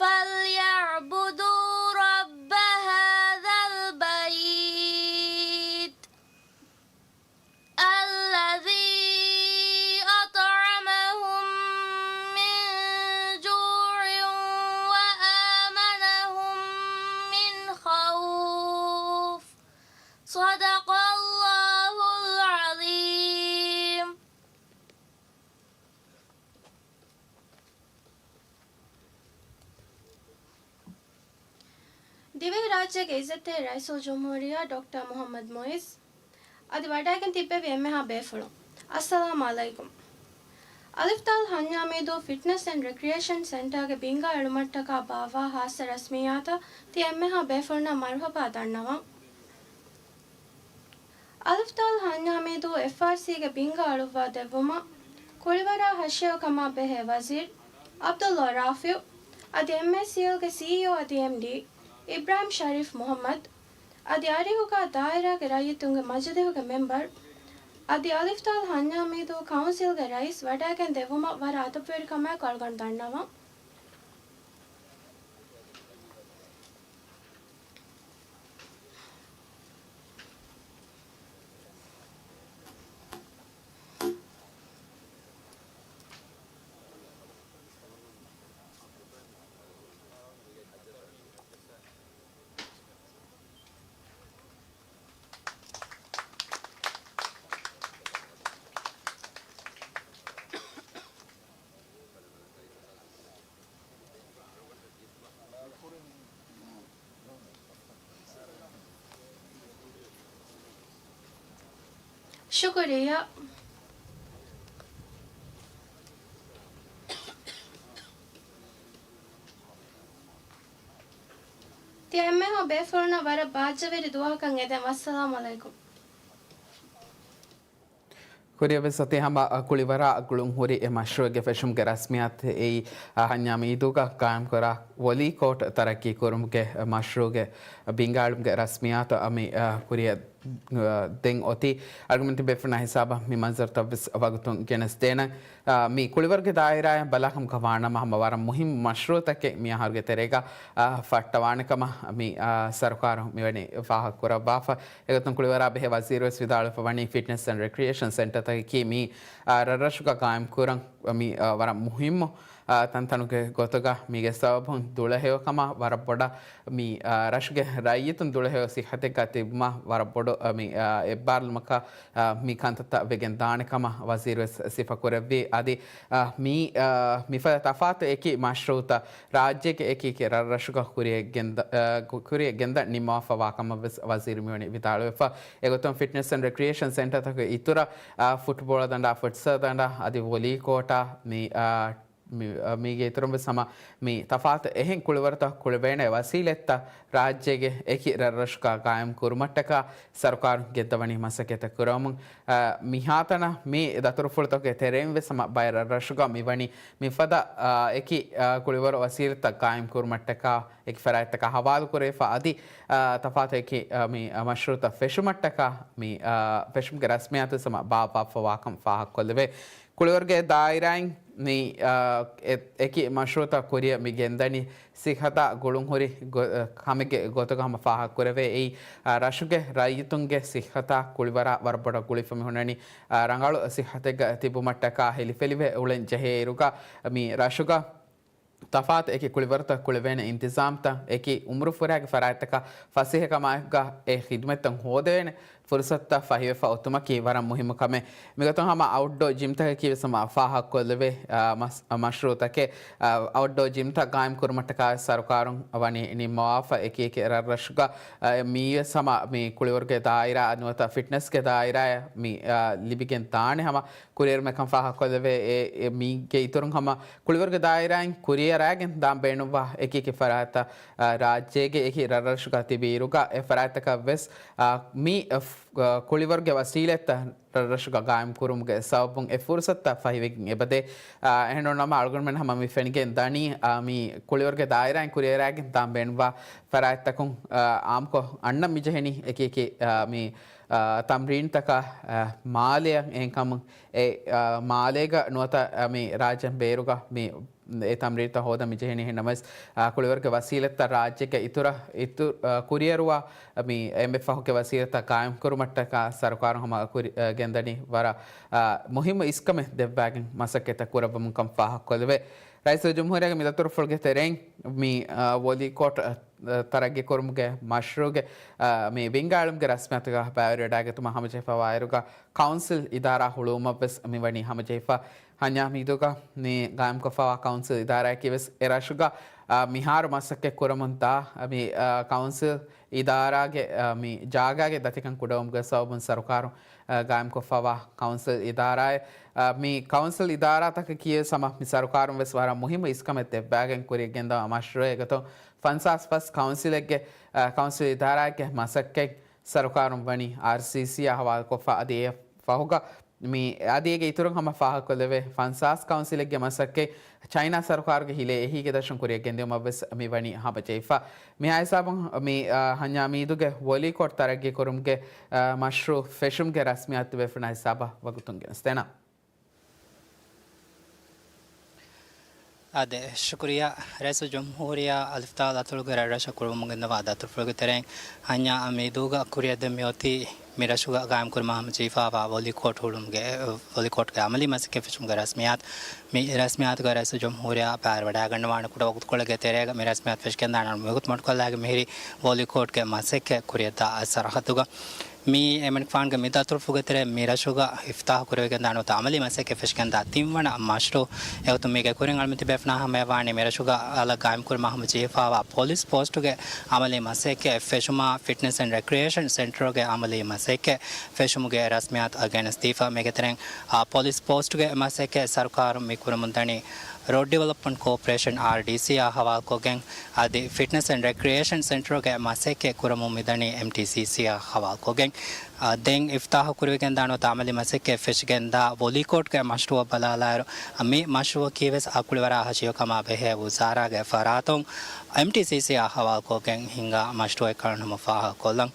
فليعبدوا رب هذا البيت. الذي أطعمهم من جوع وآمنهم من خوف. صدق الله العظيم. ދިވެހިރާއްޖޭގެ އިއްޒަތްތެރި ރައީސުލްޖުމްހޫރިއްޔާ ޑޮކްޓަރ މުޙައްމަދު މުޢިއްޒު، އަދި ވަޑައިގެން ތިއްބެވި އެންމެހާ ބޭފުޅުން، އައްސަލާމް ޢަލައިކުމް. އަލިފް ދާލް ހަންޏާމީދޫ ފިޓްނަސް އެންޑް ރެކްރިއޭޝަން ސެންޓާގެ ބިންގާ އެޅުމަށްޓަކާ ބާއްވާ ހާއްސަ ރަސްމިއްޔާތަށް ތި އެންމެހާ ބޭފުޅުންނަށް މަރުޙަބާ ދަންނަވަން. އަލިފް ދާލް ހަންޏާމީދޫ އެފްއާރްސީގެ ބިންގާ އަޅުއްވާ ދެއްވުމަށް ކުޅިވަރާ ހަށިޔަވަ ކަމާ ބެހޭ ވަޒީރު ޢަބްދުﷲ ރާފިޢު، އަދި އެމްއޭސީއެލްގެ ސީއީއޯ އަދި އެމްޑީ އިބްރާހިމް ޝަރީފް މުޙައްމަދު، އަދި އަރިހުގާ ދާއިރާގެ ރައްޔިތުންގެ މަޖިލިހުގެ މެމްބަރު، އަދި އަލިފް ދާލް ހަންޏާމީދޫ ކައުންސިލްގެ ރައީސް ވަޑައިގެން ދެއްވުމަށް ވަރަށް އަދަބުވެރިކަމާއެކު އަޅުގަނޑު ދަންނަވަން. ޝުކުރިއްޔާ. ތިޔަ އެންމެހާ ބޭފުޅުންނަށް ވަރަށް ބާއްޖަވެރި ދުވަހަކަށް އެދެން. ވައްސަލާމް އަލައިކުމް. ކުރިއަށް ވެސް އޮތީ ހަމަ ކުޅިވަރާ ގުޅުން ހުރި އެ މަޝްރޫޢުގެ ފެށުމުގެ ރަސްމިއްޔާތު. އެއީ، އަ، ހަންޏާ މީދޫގަ ޤާއިމްކުރާ ވޮލީ ކޯޓް ތަރައްޤީ ކުރުމުގެ މަޝްރޫޢުގެ ބިންގާޅުމުގެ ރަސްމިއްޔާތު މި، އަ، ކުރިއަށް ދެން އޮތީ. އަޅުގަނޑުމެން ތިބޭފުޅުންނާ ހިސާބަށް މި މަންޒަރުތައް ވެސް ވަގުތުން ގެނެސްދޭނަން. އާ، މި ކުޅިވަރުގެ ދާއިރާއިން ބަލާކަމަކަށް ވާނަމަ، ހަމަ ވަރަށް މުހިއްމު މަޝްރޫޢުތަކެއް މި އަހަރުގެ ތެރޭގަ، އާ، ފައްޓަވާނެ ކަމަށް މި، އާ، ސަރުކާރު މިވަނީ ފާހަގަކުރައްވާފަ. އެގޮތުން ކުޅިވަރާ ބެހޭ ވަޒީރު ވެސް ވިދާޅުވެފަ ވަނީ، ފިޓްނެސް އެންޑް ރެކްރިއޭޝަން ސެންޓަރތަކަކީ މި، އާ، ރަށްރަށުގަ ޤާއިމްކުރަން މި، އާ، ވަރަށް މުހިއްމު އާ، ތަންތަނުގެ ގޮތުގަ މީގެ ސަބަބުން ދުޅަހެޔޮކަމާ ވަރަށް ބޮޑަށް މި، އާ، ރަށުގެ ރައްޔިތުން ދުޅަހެޔޮ ސިއްހަތެއްގަ ތިބުމަށް ވަރަށް ބޮޑު، އާ، މި، އާ، އެއްބާރުލުމަކަށް، އާ، މި ކަންތައްތައް ވެގެން ދާނެ ކަމަށް ވަޒީރު ވެސް ސިފަކުރެއްވި. އަދި، އާ، މި، އާ، މިފަދަ ތަފާތު އެކި މަޝްރޫޢުތައް ރާއްޖޭގެ އެކި އެކި ރަށްރަށުގަ ކުރިއަށް ގެންދަ-، އާ، ކު-، ކުރިއަށް ގެންދަން ނިންމަވާފަ ވާ ކަމަށް ވެސް ވަޒީރު މިވަނީ ވިދާޅުވެފަ. އެގޮތުން ފިޓްނެސް އެންޑް ރެކްރިއޭޝަން ސެންޓަރތަކުގެ އިތުރަށް، އާ، ފުޓްބޯޅަ ދަނޑާ، ފުޓްސަލް ދަނޑާ، އަދި ވޮލީ ކޯޓާ މި، އާ، މި-، މީގެ އިތުރުން ވެސް ހަމަ މި ތަފާތު އެހެން ކުޅިވަރުތައް ކުޅެވޭނެ ވަސީލަތްތައް ރާއްޖޭގެ އެކި ރަށްރަށުގަ ޤާއިމް ކުރުމަށްޓަކާ ސަރުކާރުން ގެންދަވަނީ މަސައްކަތްތައް ކުރަމުން. އަ، މިހާތަނަށް މި ދަތުރުފުޅުތަކުގެ ތެރެއިން ވެސް ހަމަ ބައެއް ރަށްރަށުގަ މިވަނީ މިފަދަ، އަ، އެކި، އަ، ކުޅިވަރު ވަސީލަތްތައް ޤާއިމް ކުރުމަށްޓަކާ އެކި ފަރާތްތަކާ ހަވާލުކުރެވިފަ އަދި، އަ، ތަފާތު އެކި، އަ، މި، އަ، މަޝްރޫޢުތައް ފެށުމަށްޓަކާ މި، އަ، ފެށުމުގެ ރަސްމިއްޔާތު ވެސް ހަމަ ބާއްވާފަ ވާކަން ފާހަގަކޮށްލެވޭ. ކުޅިވަރުގެ ދާއިރާއިން މި، އާ، އެ-، އެކި މަޝްރޫޢުތައް ކުރިއަށް މި ގެންދަނީ ސިއްހަތާ ގުޅުންހުރި ގޮ-، އަ، ކަމެއްގެ ގޮތުގަ ހަމަ ފާހަގަކުރެވޭ. އެއީ، އާ، ރަށުގެ ރައްޔިތުންގެ ސިއްހަތާ ކުޅިވަރާ ވަރަށް ބޮޑަށް ގުޅިފަ މި ހުންނަނީ، އާ، ރަނގަޅު ސިއްހަތެއްގަ ތިބުމަށްޓަކާ ހިލިފެލިވެ އުޅެން ޖެހޭ އިރުގަ މި ރަށުގަ ތަފާތު އެކި ކުޅިވަރުތައް ކުޅެވޭނެ އިންތިޒާމްތައް އެކި އުމުރު ފުރާގެ ފަރާތްތަކަށް ފަސޭހަކަމާއެކުގަ އެ ޚިދުމަތްތައް ހޯދެވޭނެ ފުރުސަތުތައް ފަހިވެފަ އޮތުމަކީ ވަރަށް މުހިއްމު ކަމެއް. މިގޮތުން ހަމަ އައުޓްޑޯ ޖިމްތަކަކީ ވެސް ހަމަ ފާހަގަކޮށްލެވޭ، އާ، މަސް-، މަޝްރޫޢުތަކެއް، އާ، އައުޓްޑޯ ޖިމްތައް ޤާއިމް ކުރުމަށްޓަކާ ސަރުކާރުން ވަނީ ނިންމަވާފަ އެކި އެކި ރަށްރަށުގަ، އާ، މީވެސް ހަމަ މި ކުޅިވަރުގެ ދާއިރާ ނުވަތަ ފިޓްނަސްގެ ދާއިރާ މި، އާ، ލިބިގެން ދާނެ ހަމަ ކުރިއެރުމެއްކަން ފާހަގަކޮށްލެވޭ. އެ، އެ، މީގެ އިތުރުން ހަމަ ކުޅިވަރުގެ ދާއިރާއިން ކުރިއަރާގެން ދާން ބޭނުންވާ އެކި އެކި ފަރާތްތައް، އާ، ރާއްޖޭގެ އެކި ރަށްރަށުގަ ތިބި އިރުގަ އެ ފަރާތްތަކަށް ވެސް، އާ، މި، އަ، ފް-، އަ، ކުޅިވަރުގެ ވަސީލަތްތައް ރަށްރަށުގަ ޤާއިމް ކުރުމުގެ ސަބަބުން އެ ފުރުސަތުތައް ފަހިވެގެން އެބަދޭ. އާ، އެހެންނޫން ނަމަ އަޅުގަނޑުމެން ހަމަ މި ފެނިގެން ދަނީ، އާ، މި ކުޅިވަރުގެ ދާއިރާއިން ކުރިއަރާގެން ދާން ބޭނުންވާ ފަރާތްތަކުން، އާ، އާއްމުކޮށް އަންނަން މިޖެހެނީ އެކި އެކި، އާ، މި، އާ، ތަމްރީންތަކާ، އާ، މާލެއަށް އެހެންކަމުން އެ، އާ، މާލޭގަ ނުވަތަ، އާ، މި ރާއްޖޭން ބޭރުގަ މި އެ ތަމްރީންތައް ހޯދަން މިޖެހެނީ. އެހެންނަމަވެސް، އާ، ކުޅިވަރުގެ ވަސީލަތްތައް ރާއްޖޭގެ އިތުރަށް، އިތު-، އާ، ކުރިއަރުވާ މި އެންމެ ފަހުގެ ވަސީލަތްތައް ޤާއިމްކުރުމަށްޓަކާ ސަރުކާރުން ހަމަ ކުރި-، އާ، ގެންދަނީ ވަރަށް، އާ، މުހިއްމު އިސްކަމެއް ދެއްވާގެން މަސައްކަތްތައް ކުރައްވަމުން ކަން ފާހަގަކޮށްލެވޭ. ރައީސުލްޖުމްހޫރިއްޔާގެ މި ދަތުރުފުޅުގެ ތެރެއިން މި، އާ، ވޮލީ ކޯޓް، އާ، ތަރައްގީ ކުރުމުގެ މަޝްރޫޢުގެ، އާ، މި ބިންގާޅުމުގެ ރަސްމިއްޔާތުގަ ބައިވެރިވެވަޑައިގަތުމަށް ހަމަޖެހިފައިވާއިރުގަ ކައުންސިލް އިދާރާ ހުޅުވުމަށްވެސް މިވަނީ ހަމަޖެހިފަ. ހަންޏާ މީދޫގަ މި ގާއިމްކޮށްފައިވާ ކައުންސިލް އިދާރާއަކީވެސް އެ ރަށުގަ، އާ، މިހާރު މަސައްކަތް ކުރަމުންދާ، މި، އާ، ކައުންސިލް އިދާރާގެ، އާ، މި ޖާގާގެ ދަތިކަން ކުޑަވުމުގެ ސަބަބުން ސަރުކާރުން، އާ، ގާއިމްކޮށްފައިވާ ކައުންސިލް އިދާރާއެއް. އާ، މި ކައުންސިލް އިދާރާތަކަކީވެސް ހަމަ މި ސަރުކާރުން ވެސް ވަރަށް މުހިއްމު އިސްކަމެއް ދެއްވާގެން ކުރިއަށް ގެންދަވާ މަޝްރޫޢެއް. އެގޮތުން ފަންސާސް ފަސް ކައުންސިލެއްގެ، އާ، ކައުންސިލް އިދާރާއެއްގެ މަސައްކަތް ސަރުކާރުން ވަނީ އާރްސީސީއާ ހަވާލުކޮށްފަ އަދި އެ ފަހުގަ މި އަދި އޭގެ އިތުރުން ހަމަ ފާހަގަކޮށްލެވޭ ފަންސާސް ކައުންސިލެއްގެ މަސައްކަތް ޗައިނާ ސަރުކާރުގެ ހިލޭ އެހީގެ ދަށުން ކުރިއަށް ގެންދިއުމަށްވެސް މި ވަނީ ހަމަޖެހިފަ. މިހާ ހިސާބުން މި، އާ، ހަންޏާ މީދޫގެ ވޮލީ ކޯޓް ތަރައްގީ ކުރުމުގެ، އާ، މަޝްރޫޢު ފެށުމުގެ ރަސްމިއްޔާތު ބޭފުޅުންނާ ހިސާބަށް ވަގުތުން ގެނެސްދޭނަން. އާދެ، ޝުކުރިއްޔާ. ރައީސުލްޖުމްހޫރިއްޔާ އަލިފްތާ ދަތުރުގެ ރަށްރަށަށް ކުރުވަމުން ގެންދަވާ ދަތުރުފުޅުގެ ތެރެއިން ހަންޏާ މީދޫގަ ކުރިއަށްދެން މިއޮތީ މި ރަށުގަ ގާއިމްކުރުމަށް ހަމަޖެހިފައިވާ ވޮލީ ކޯޓް ހުޅުމުގެ، ވޮލީ ކޯޓްގެ އަމަލީ މަސައްކަތް ފެށުމުގެ ރަސްމިއްޔާތު. މި ރަސްމިއްޔާތުގަ ރައީސުލްޖުމްހޫރިއްޔާ ބައިވެރިވަޑައިގަންނަވާނެ ކުޑަ ވަގުތުކޮޅެއްގެ ތެރޭގަ މި ރަސްމިއްޔާތު ފެށިގެންދާނެ މިވަގުތު މަޑުކޮށްލާގެން މިހިރީ ވޮލީ ކޯޓްގެ މަސައްކަތް ކުރިއަށްދާ ސަރަހައްދުގަ. މިއީ އެމަނިކުފާނުގެ މި ދަތުރުފުގެ ތެރެއިން މިރަށުގަ އިފްތާހު ކުރެވިގެންދާ ނުވަތަ އަމަލީ މަސައްކަތް ފެށިގެންދާ ތިންވަނަ މަޝްރޫ. އެގޮތުން މީގެ ކުރިން އަޅުމެން ތިބޭފުޅުންނާ ހަމަޔަށް ވާނީ މިރަށުގަ އަލަށް ގާއިމްކުރުމާ ހަމަޖެހިފައިވާ ޕޮލިސް ޕޯސްޓުގެ އަމަލީ މަސައްކަތް ފެށުމާ، ފިޓްނަސް އެންޑް ރެކްރިއޭޝަން ސެންޓަރުގެ އަމަލީ މަސައްކަތް ފެށުމުގެ ރަސްމިއްޔާތު ގެނެސްދީފަ. މީގެ ތެރެއިން، އާ، ޕޮލިސް ޕޯސްޓުގެ މަސައްކަތް ސަރުކާރުން މި ކުރަމުންދަނީ ރޯޑް ޑިވެލޮޕްމަންޓް ކޯޕަރޭޝަން، އާރްޑީސީ، އާ ހަވާލުކޮށްގެން، އަދި ފިޓްނަސް އެންޑް ރެކްރިއޭޝަން ސެންޓަރުގެ މަސައްކަތް ކުރަމުން މިދަނީ އެމްޓީސީސީ އާ ހަވާލުކޮށްގެން. އާ، ދެން އިފްތާހު ކުރެވިގެންދާ ނުވަތަ އަމަލީ މަސައްކަތް ފެށިގެންދާ ވޮލީކޯޓްގެ މަޝްރޫއަށް ބަލާލާއިރު، މި މަޝްރޫއަކީވެސް އަކުޅިވަރާ ހަށިގަނޑު ކަމާ ބެހޭ ވުޒާރާގެ ފަރާތުން އެމްޓީސީސީ އާ ހަވާލުކޮށްގެން ހިންގާ މަޝްރޫއެއް ކަން ހަމަ ފާހަގަކޮށްލަން.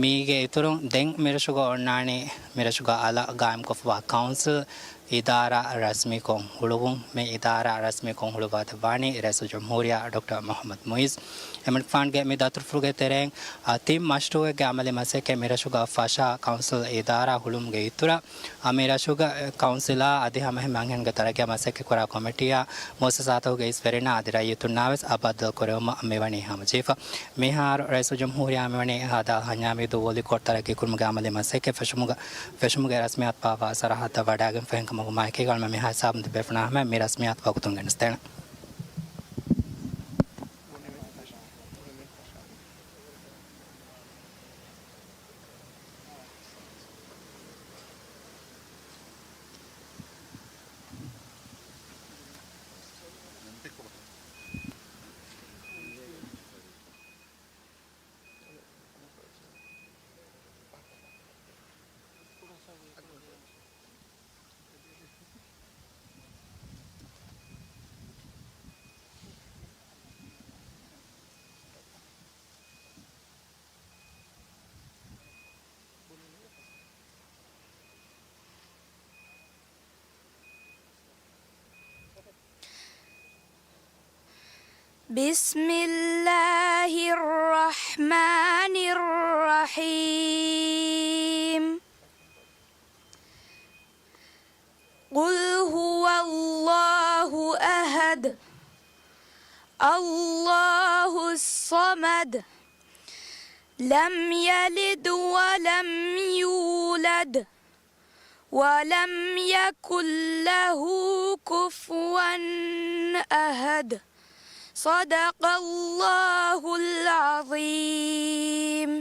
މީގެ އިތުރުން ދެން މިރަށުގަ އޮންނާނީ މިރަށުގަ އަލަށް ގާއިމްކޮށްފައިވާ ކައުންސިލް، އިދާރާ ރަސްމީކޮށް ހުޅުވުން. މި އިދާރާ ރަސްމީކޮށް ހުޅުވާދެއްވާނީ ރައީސުލްޖުމްހޫރިއްޔާ ޑޮކްޓަރ މުޙައްމަދު މުޢިއްޒު. އެމަނިކުފާނުގެ މި ދަތުރުފުޅުގެ ތެރެއިން، އާ، ތިން މަޝްރޫއެއްގެ އަމަލީ މަސައްކަތް މިރަށުގަ ފަށާ ކައުންސިލް އިދާރާ ހުޅުވުމުގެ އިތުރަށް، އާ، މި ރަށުގަ ކައުންސިލާ އަދި ހަމައެހެން އަންހެންގެ ތަރައްގީއާ މަސައްކަތްކުރާ ކޮމިޓީއާ މުއައްސަސާތަކުގެ އިސްވެރިންނާ އަދި ރައްޔިތުންނާވެސް އާ ބައްދަލުކުރެވުމަށް މިވަނީ ހަމަޖެހިފަ. މިހާރު ރައީސުލްޖުމްހޫރިއްޔާ މިވަނީ ހަދާލް ހަންޏާމީދު ވޮލީކޯޓް ތަރައްގީކުރުމުގެ އަމަލީ މަސައްކަތް ފެށުމުގަ ފެށުމުގެ ރަސްމިއްޔާތު ފާހަގަވާ ސަރަހައްދަށް ވަޑައިގެންފަ. އެހެންކަމުން މާ އެކީގަ އަޅުމެން މިހާ ހިސާބުން ތިބޭފުޅުންނާ ހަމަޔަށް މި ރަސްމިއްޔާތު ވަގުތުން ގެނެސްދޭނަން. بسم الله الرحمن الرحيم. قل هو الله أحد. الله الصمد. لم يلد ولم يولد. ولم يكن له كفوا أحد. صدق الله العظيم.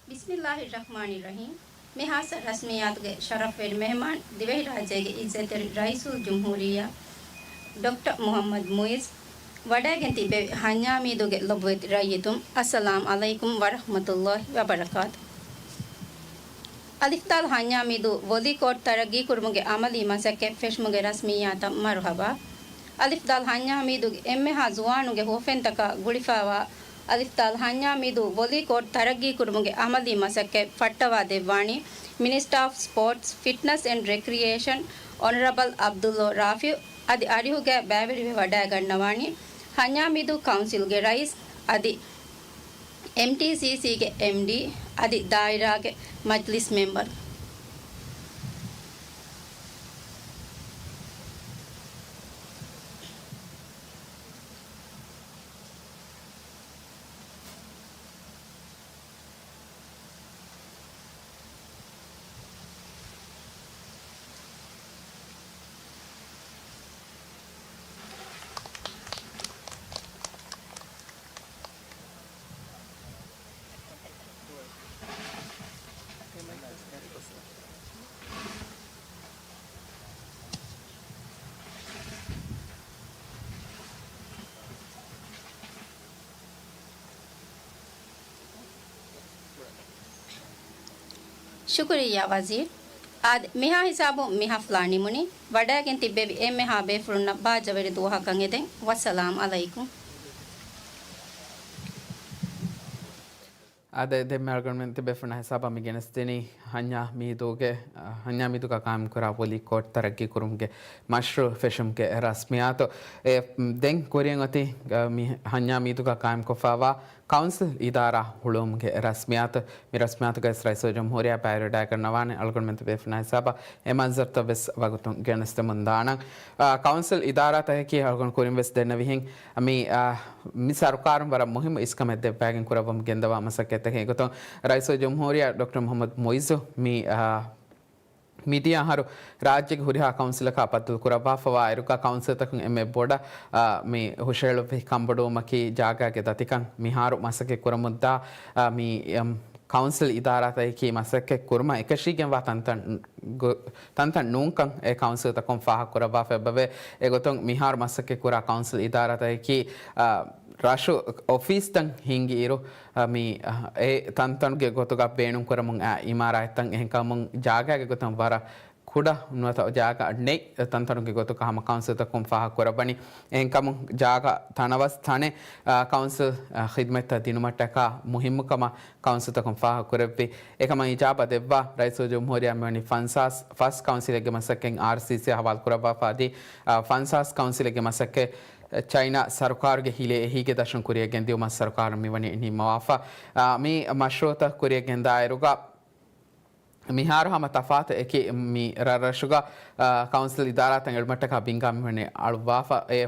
ބިސްމިއްލާހިއްރަޙްމާނިއްރަޙީމް. މި ޚާއްޞަ ރަސްމިއްޔާތުގެ ޝަރަފްވެރި މެހެމާން، ދިވެހިރާއްޖޭގެ އިއްޒަތްތެރި ރައީސުލްޖުމްހޫރިއްޔާ ޑޮކްޓަރ މުޙައްމަދު މުޢިއްޒު، ވަޑައިގެން ތިއްބެވި ހަންޏާމީދުގެ ލޮބުވެތި ރައްޔިތުން، އައްސަލާމް ޢަލައިކުމް ވަރަޙްމަތުﷲި ވަބަރަކާތު. އަލިފްދާލް ހަންޏާމީދު ވޮލީކޯޓް ތަރައްގީކުރުމުގެ އަމަލީ މަސައްކަތް ފެށުމުގެ ރަސްމިއްޔާތަށް މަރުޙަބާ. އަލިފްދާލް ހަންޏާމީދުގެ އެންމެހާ ޒުވާނުންގެ ހުވަފެންތަކާ ގުޅިފައިވާ އަލިފްދާލް ހަންޏާމީދު ވޮލީކޯޓް ތަރައްގީކުރުމުގެ އަމަލީ މަސައްކަތް ފައްޓަވާ ދެއްވާނީ މިނިސްޓަރ އޮފް ސްޕޯޓްސް، ފިޓްނަސް އެންޑް ރެކްރިއޭޝަން އޮނަރަބަލް ޢަބްދުﷲ ރާފިޢު އަދި އަރިހުގައި ބައިވެރިވެ ވަޑައިގަންނަވާނީ ހަންޏާމީދު ކައުންސިލްގެ ރައީސް އަދި އެމްޓީސީސީގެ އެމްޑީ އަދި ދާއިރާގެ މަޖްލިސް މެމްބަރު. ޝުކުރިއްޔާ ވަޒީރު. އާދެ، މިހާ ހިސާބުން މި ހަފްލާ ނިމުނީ. ވަޑައިގެން ތިއްބެވި އެންމެހާ ބޭފުޅުންނަށް ބާއްޖަވެރި ދުވަހަކަށް އެދެން. ވައްސަލާމް ޢަލައިކުމް. އާދެ، ދެންމެ އަޅުގަނޑުމެން ތިބޭފުޅުންނާ ހިސާބަށް މި ގެނެސްދިނީ ހަންޏާ މީދޫގެ، އަ، ހަންޏާ މީދޫގަ ޤާއިމްކުރާ ވޮލީ ކޯޓް ތަރައްގީ ކުރުމުގެ މަޝްރޫޢު ފެށުމުގެ ރަސްމިއްޔާތު. އެ، ދެން ކުރިއަށް އޮތީ، އަ، މި ހަންޏާ މީދޫގަ ޤާއިމްކޮށްފައިވާ ކައުންސިލް އިދާރާ ހުޅުވުމުގެ ރަސްމިއްޔާތު. މި ރަސްމިއްޔާތުގައި ރައީސުލްޖުމްހޫރިއްޔާ ބައިވެރިވެވަޑައިގަންނަވާނެ. އަޅުގަނޑުމެން ބޭފުޅުންނާ ހިސާބަށް އެ މަންޒަރުތައް ވެސް ވަގުތުން ގެނެސްދެމުން ދާނަން. އާ، ކައުންސިލް އިދާރާތަކަކީ އަޅުގަނޑު ކުރިން ވެސް ދެންނެވިހެން، މި، އާ، މި ސަރުކާރުން ވަރަށް މުހިއްމު އިސްކަމެއް ދެއްވައިގެން ކުރައްވަމުން ގެންދަވާ މަސައްކަތްތަކެއް. އެގޮތުން ރައީސުލްޖުމްހޫރިއްޔާ ޑޮކްޓަރ މުޙައްމަދު މުޢިއްޒު މި، އާ، މިދިޔަ އަހަރު ރާއްޖޭގެ ހުރިހާ ކައުންސިލަކާ ބައްދަލު ކުރައްވާފަވާ އިރުގަ ކައުންސިލްތަކުން އެންމެ ބޮޑަށް، އާ، މި ހުށަހެޅުއްވި ކަންބޮޑުވުމަކީ ޖާގާގެ ދަތިކަން. މިހާރު މަސައްކަތް ކުރަމުންދާ، އާ، މި، އަމް، ކައުންސިލް އިދާރާތަކަކީ މަސައްކަތް ކުރުމަށް އެކަށީގެންވާ ތަންތަން ގޮ-، ތަންތަން ނޫންކަން އެ ކައުންސިލްތަކުން ފާހަގަ ކުރައްވާފަ އެބަވޭ. އެގޮތުން މިހާރު މަސައްކަތް ކުރާ ކައުންސިލް އިދާރާތަކަކީ، އާ، ރަށު އޮފީސްތައް ހިންގި އިރު، އާ، މި، އާ، އެ ތަންތަނުގެ ގޮތުގަ ބޭނުންކުރަމުން އާ އިމާރާތްތައް އެހެންކަމުން ޖާގާގެ ގޮތުން ވަރަށް ކުޑަ ނުވަތަ ޖާގަ ނެތް ތަންތަނުގެ ގޮތުގަ ހަމަ ކައުންސިލްތަކުން ފާހަގަ ކުރައްވަނީ. އެހެންކަމުން ޖާގަ ތަނަވަސް ތަނެއް، އާ، ކައުންސިލް، އާ، ޚިދުމަތްތައް ދިނުމަށްޓަކާ މުހިއްމުކަމަށް ކައުންސިލްތަކުން ފާހަގަ ކުރެއްވި. އެކަމަށް އިޖާބަ ދެއްވާ ރައީސުލްޖުމްހޫރިއްޔާ މިވަނީ ފަންސާސް ފަސް ކައުންސިލެއްގެ މަސައްކަތް އާރްސީސީ ހަވާލު ކުރައްވާފަ އަދި، އާ، ފަންސާސް ކައުންސިލެއްގެ މަސައްކަތް ޗައިނާ ސަރުކާރުގެ ހިލޭ އެހީގެ ދަށުން ކުރިއަށް ގެންދިއުމަށް ސަރުކާރުން މިވަނީ ނިންމަވާފަ. އާ، މި މަޝްރޫޢުތައް ކުރިއަށް ގެންދާއިރުގަ މިހާރު ހަމަ ތަފާތު އެކި މި ރަށްރަށުގަ، އާ، ކައުންސިލް އިދާރާތައް އެޅުމަށްޓަކާ ބިންގާ މިވަނީ އަޅުއްވާފަ. އެ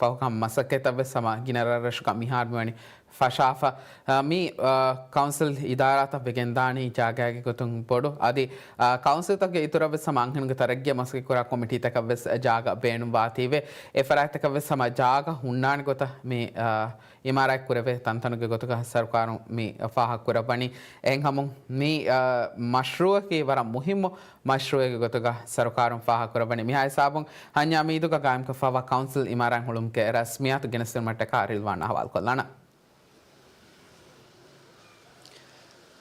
ފަހު ހަމަ މަސައްކަތްތައް ވެސް ހަމަ ގިނަ ރަށްރަށުގަ މިހާރު މިވަނީ ފަށާފަ. އާ، މި، އާ، ކައުންސިލް އިދާރާތައް ވެގެންދާނީ ޖާގާގެ ގޮތުން ބޮޑު. އަދި، އާ، ކައުންސިލްތަކުގެ އިތުރަށް ވެސް ހަމަ އަންހެނުންގެ ތަރައްގީއަށް މަސައްކަތް ކުރާ ކޮމިޓީތަކަށް ވެސް ޖާގަ ބޭނުންވާތީވެ. އެ ފަރާތްތަކަށް ވެސް ހަމަ ޖާގަ ހުންނާނެ ގޮތަށް މި، އާ، އިމާރާތް ކުރެވޭ ތަންތަނުގެ ގޮތުގަ ސަރުކާރުން މި ފާހަގަ ކުރައްވަނީ. އެހެންކަމުން މި، އާ، މަޝްރޫޢަކީ ވަރަށް މުހިއްމު މަޝްރޫޢެއްގެ ގޮތުގަ ސަރުކާރުން ފާހަގަ ކުރައްވަނީ. މިހާ ހިސާބުން ހަންޏާ މީދުގަ ގާއިމްކޮށްފައިވާ ކައުންސިލް އިމާރާތް ހުޅުމުގެ ރަސްމިއްޔާތު ގެނެސްދިނުމަށްޓަކާ ރިލްވާން ހަވާލުކޮށްލާނަން.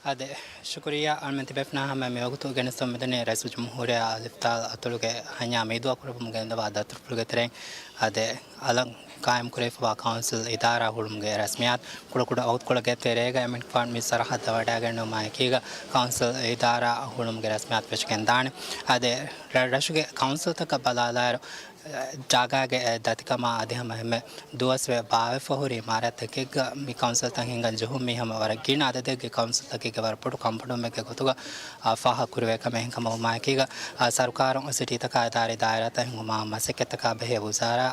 އާދެ، ޝުކުރިއްޔާ. އަޅުމެން ތިބޭފުޅުންނާ ހަމަ މިވަގުތު ގެނެސްދެމުން މިދަނީ ރައީސުލްޖުމްހޫރިއްޔާ އަލިފްތާލް އަތޮޅުގެ ހަންޏާ މީދުއަށް ކުރެއްވުމުން ގެންދަވާ ދަތުރުފުޅުގެ ތެރެއިން. އާދެ، އަލަށް ޤާއިމްކުރެވިފައިވާ ކައުންސިލް އިދާރާ ހުޅުމުގެ ރަސްމިއްޔާތު. ކުޑަކުޑަ ވަގުތުކޮޅެއްގެ ތެރޭގަ އެމިން ފާން މި ސަރަހައްދަށް ވަޑައިގެންނެވުމާ އެކީގަ ކައުންސިލް އިދާރާ ހުޅުމުގެ ރަސްމިއްޔާތު ފެށިގެންދާނެ. އާދެ، ރަށްރަށުގެ ކައުންސިލްތަކަށް ބަލާލާއިރު، ޖާގާގެ ދަތިކަމާ އަދި ހަމަ އެންމެ ދުވަސްވެ ބާވެފަ ހުރި އިމާރާތްތަކެއްގަ މި ކައުންސިލްތައް ހިންގަން ޖެހުން މީ ހަމަ ވަރަށް ގިނަ އަދަދެއްގެ ކައުންސިލްތަކެއްގެ ވަރަށް ބޮޑު ކަންބޮޑުވުމެއްގެ ގޮތުގަ، އާ، ފާހަގަކުރެވޭ ކަމެއް. އެހެންކަމުން މާ އެކީގަ، އާ، ސަރުކާރުން ސިޓީތަކާ އިދާރީ ދާއިރާތައް ހިންގުމާ މަސައްކަތްތަކާ ބެހޭ ވުޒާރާ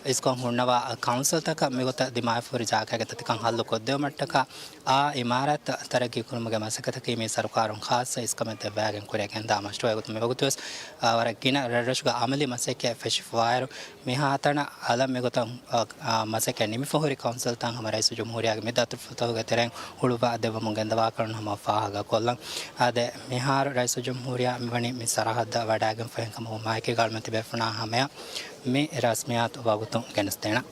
އިސްކޮށް ހުންނަވާ ކައުންސިލްތަކަށް މިގޮތަށް ދިމާވެފަ ހުރި ޖާގާގެ ދަތިކަން ހައްލު ކޮށްދެވުމަށްޓަކާ، އާ އިމާރާތްތައް ތަރައްގީ ކުރުމުގެ މަސައްކަތަކީ މި ސަރުކާރުން ޚާއްޞަ އިސްކަމެއް ދެއްވައިގެން ކުރިއަށް ގެންދާ މަޝްރޫޢެއް ގޮތުން މިވަގުތުވެސް، އާ، ވަރަށް ގިނަ ރަށްރަށުގަ އަމަލީ މަސައްކަތް ފެށިފަވާއިރު، މިހާތަނަށް އަލަށް މިގޮތަށް، އާ، އާ، މަސައްކަތް ނިމިފަ ހުރި ކައުންސިލްތައް ހަމަ ރައީސުލްޖުމްހޫރިއްޔާގެ މި ދަތުރުފުޅުތަކުގެ ތެރެއިން ހުޅުވާ ދެއްވަމުން ގެންދަވާކަން ހަމަ ފާހަގަކޮށްލަން. އާދެ، މިހާރު ރައީސުލްޖުމްހޫރިއްޔާ މިވަނީ މި ސަރަހައްދަށް ވަޑައިގެންފަ. އެހެންކަމުން މާ އެކީގަ އަޅުމެން ތިބޭފުޅުންނާ ހަމަޔަށް މި ރަސްމިއްޔާތު ވަގުތުން ގެނެސްދޭނަން.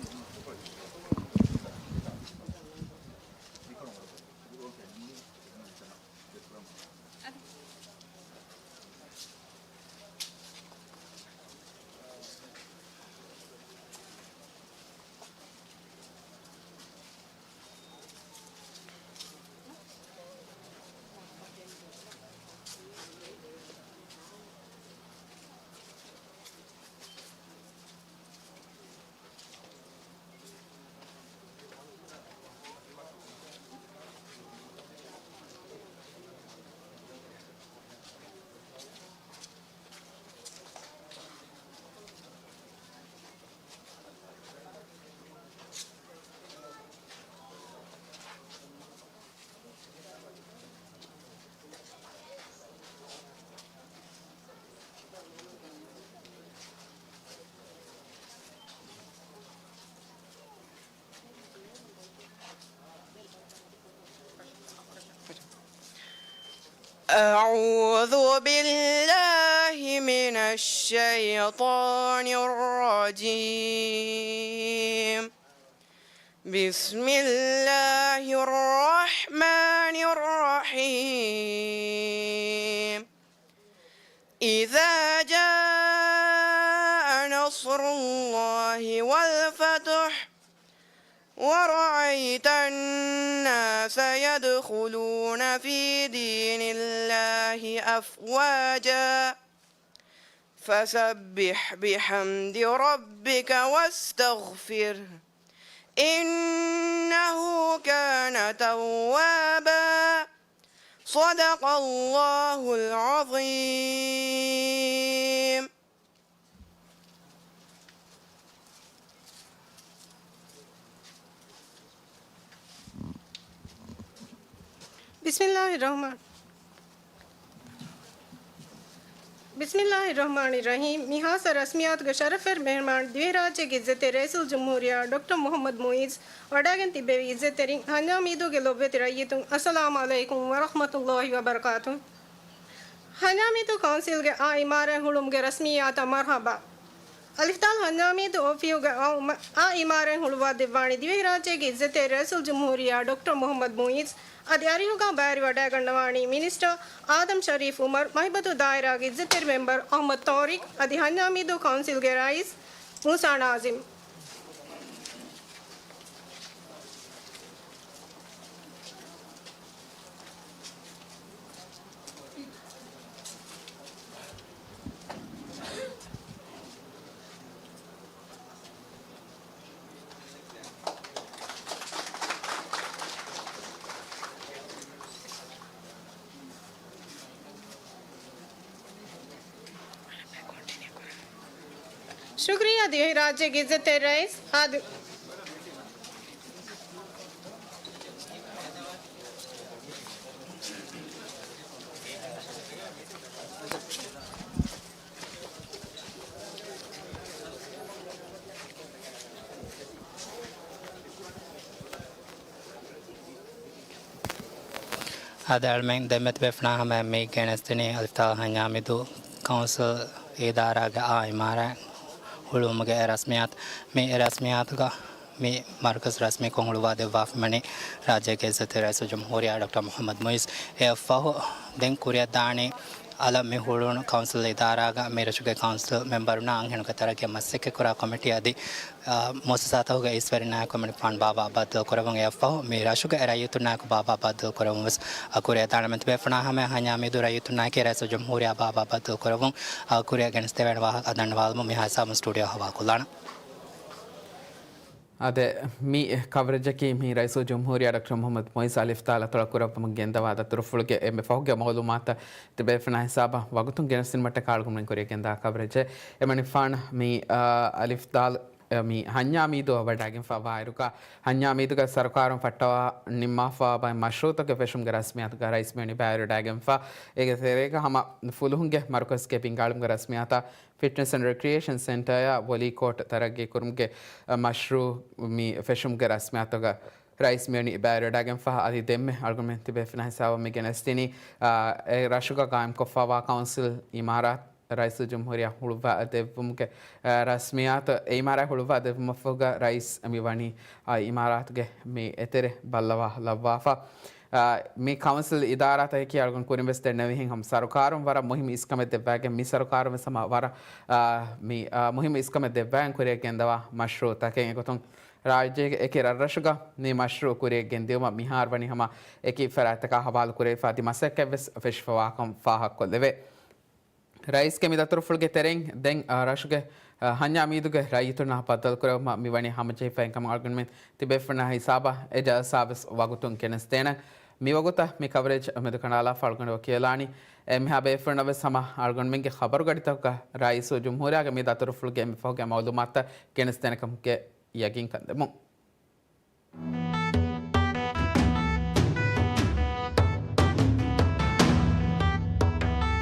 أعوذ بالله من الشيطان الرجيم. بسم الله الرحمن الرحيم. إذا جاء نصر الله والفتح ورأيت الناس يدخلون في دين الله أفواجا فسبح بحمد ربك واستغفره إنه كان توابا. صدق الله العظيم. بسم الله الرحمن، بسم الله الرحمن الرحيم. މި ހާއްސަ ރަސްމިއްޔާތުގެ ޝަރަފުވެރި މެހެމާން ދިވެހިރާއްޖޭގެ އިއްޒަތްތެރި ރައީސުލްޖުމްހޫރިއްޔާ ޑޮކްޓަރ މުޙައްމަދު މުޢިއްޒު ވަޑައިގެން ތިއްބެވި އިއްޒަތްތެރިން ހަންޏާމީދޫގެ ލޮބުވެތި ރައްޔިތުން، އައްސަލާމު ޢަލައިކުމް ވަރަޙްމަތުﷲި ވަބަރަކާތުހު. ހަންޏާމީދޫ ކައުންސިލްގެ އާ އިމާރާތް ހުޅުވުމުގެ ރަސްމިއްޔާތަށް މަރްޙަބާ. އަލިފްދާލް ހަންޏާމީދޫ އޯފީހުގެ އާ އުމަ-، އާ އިމާރާތް ހުޅުވާދެއްވާނީ ދިވެހިރާއްޖޭގެ އިއްޒަތްތެރި ރައީސުލްޖުމްހޫރިއްޔާ ޑޮކްޓަރ މުޙައްމަދު މުޢިއްޒު. އަދި އަރިހުގަ ބައިވެރިވަޑައިގަންނަވާނީ މިނިސްޓަރ އާދަމް ޝަރީފް އުމަރު، މަހިބަދޫ ދާއިރާގެ އިއްޒަތްތެރި މެމްބަރު އަޙްމަދު ޠާރިޤް، އަދި ހަންޏާމީދޫ ކައުންސިލްގެ ރައީސް މޫސާ ނާޒިމް. ޝުކުރިއްޔާ ދިވެހިރާއްޖޭގެ އިއްޒަތްތެރި ރައީސް އާދަމް. އާދެ، އަޅުމެން ދެންމެ ތިބޭފުޅާ ހަމަޔަށް މި ގެނެސްދިނީ އަލިފްދާލް ހަންޏާމީދޫ ކައުންސިލް އިދާރާގެ އާ އިމާރާތް ހުޅުވުމުގެ ރަސްމިއްޔާތު. މި ރަސްމިއްޔާތުގަ މި މަރުކަޒު ރަސްމީކޮށް ހުޅުވާ ދެއްވާފަ މިވަނީ ރާއްޖޭގެ އިއްޒަތްތެރި ރައީސުލްޖުމްހޫރިއްޔާ ޑޮކްޓަރ މުޙައްމަދު މުޢިއްޒު. އެއަށްފަހު ދެން ކުރިއަށްދާނީ އަލަށް މި ހުޅުވުނު ކައުންސިލް އިދާރާގަ މި ރަށުގެ ކައުންސިލް މެމްބަރުންނާ އަންހެނުންގެ ތަރައްގީއަށް މަސައްކަތްކުރާ ކޮމިޓީ އަދި، އާ، މުއައްސަސާތަކުގެ އިސްވެރިންނާއެކު މި ފަންޑް ބާއްވާ ބައްދަލުކުރެވުން. އެއަށްފަހު މި ރަށުގެ ރައްޔިތުންނާއެކު ބާއްވާ ބައްދަލުކުރެވުން ވެސް އަ، ކުރިއަށްދާނަމޭ. ތިބޭފުޅާ ހަމަޔަށް ހަންޏާމީދޫ ރައްޔިތުންނާއެކީ ރައީސުލްޖުމްހޫރިއްޔާ ބާއްވާ ބައްދަލުކުރެވުން، އަ، ކުރިއަށް ގެނެސްދެވޭނެ ވާހަކަ އަދަންނަވާލުމުން މިހާ ހިސާބުން ސްޓޫޑިއޯ ހަވާލުކޮށްލާނަން. އާދެ، މި ކަވަރޭޖަކީ މި ރައީސުލްޖުމްހޫރިއްޔާ ޑޮކްޓަރ މުޙައްމަދު މުޢިއްޒު އަލިފްދާލް އަތޮޅަށް ކުރައްވަމުން ގެންދަވާ ދަތުރުފުޅުގެ އެންމެ ފަހުގެ މައުލޫމާތަށް ތިބޭފުޅާ ހިސާބަށް ވަގުތުން ގެނެސްދިނުމަށްޓަކާ އަޅުގަނޑުމެން ކުރިއަށް ގެންދާ ކަވަރޭޖެއް. އެމަނިފާން މި، އާ، އަލިފްދާލް، އެ، މި ހަންޏާމީދޫއަށް ވަޑައިގެންފަ ވާއިރުގަ ހަންޏާމީދުގަ ސަރުކާރުން ފައްޓަވާ ނިންމާފަ ބައެއް މަޝްރޫޢުތަކެއް ފެށުމުގެ ރަސްމިއްޔާތުގަ ރައީސް މިވަނީ ބައިވެރިވަޑައިގެންފަ. އޭގެ ތެރޭގަ ހަމަ ފުލުހުންގެ މަރުކަޒުގެ ބިންގާޅުމުގެ ރަސްމިއްޔާތަށް ފިޓްނެސް އެންޑް ރެކްރިއޭޝަން ސެންޓަރއާ ވޮލީ ކޯޓް ތަރައްގީ ކުރުމުގެ، އަ، މަޝްރޫޢު މި ފެށުމުގެ ރަސްމިއްޔާތުގަ ރައީސް މިވަނީ ބައިވެރިވަޑައިގެންފަ. އަދި ދެންމެ އަޅުގަނޑުމެން ތިބޭފުޅާ ހިސާބަށް މި ގެނެސްދިނީ، އާ، އެ ރަށުގަ ގާއިމްކޮށްފަވާ ކައުންސިލް އިމާރާތް ރައީސުލްޖުމްހޫރިއްޔާ ހުޅުވާ ދެއްވުމުގެ، އާ، ރަސްމިއްޔާތު، އެ އިމާރާތް ހުޅުވާ ދެއްވުމަށްފަހުގަ ރައީސް މިވަނީ، އާ، އިމާރާތުގެ މި އެތެރެ ބައްލަވާ ލައްވާފަ. އާ، މި ކައުންސިލް އިދާރާތަކަކީ އަޅުގަނޑު ކުރިން ވެސް ދެންނެވިހެން ހަމަ ސަރުކާރުން ވަރަށް މުހިއްމު އިސްކަމެއް ދެއްވައިގެން މި ސަރުކާރުން ވެސް ހަމަ ވަރަށް، އާ، މި، އާ، މުހިއްމު އިސްކަމެއް ދެއްވައިގެން ކުރިއަށް ގެންދަވާ މަޝްރޫޢުތަކެއް. އެގޮތުން ރާއްޖޭގެ އެކި ރަށްރަށުގަ މި މަޝްރޫޢު ކުރިއަށް ގެންދިއުމަށް މިހާރު ވަނީ ހަމަ އެކި ފަރާތްތަކާ ހަވާލު ކުރެވިފަ އަދި މަސައްކަތް ވެސް ފެށިފަވާކަން ފާހަގަކޮށްލެވޭ. ރައީސްގެ މި ދަތުރުފުޅުގެ ތެރެއިން ދެން، އާ، ރަށުގެ، އާ، ހަންޏާމީދުގެ ރައްޔިތުންނާ ބައްދަލުކުރެވުމަށް މިވަނީ ހަމަޖެހިފައި ކަމަށް އަޅުގަނޑުމެން ތިބޭފުޅުންނާ ހިސާބަށް އެ ޖަލްސާ ވެސް ވަގުތުން ގެނެސްދޭނަން. މިވަގުތަށް މި ކަވަރޭޖް މެދުކަނޑާލާފަ އަޅުގަނޑު ކިޔަލާނީ އެންމެހާ ބޭފުޅުންނަށް ވެސް ހަމަ އަޅުގަނޑުމެންގެ ޚަބަރުގަޑިތަކުގަ ރައީސުލްޖުމްހޫރިއްޔާގެ މި ދަތުރުފުޅުގެ އެންމެ ފަހުގެ މައުލޫމާތުތައް ގެނެސްދޭނެ ކަމުގެ ޔަގީންކަން ދެމުން.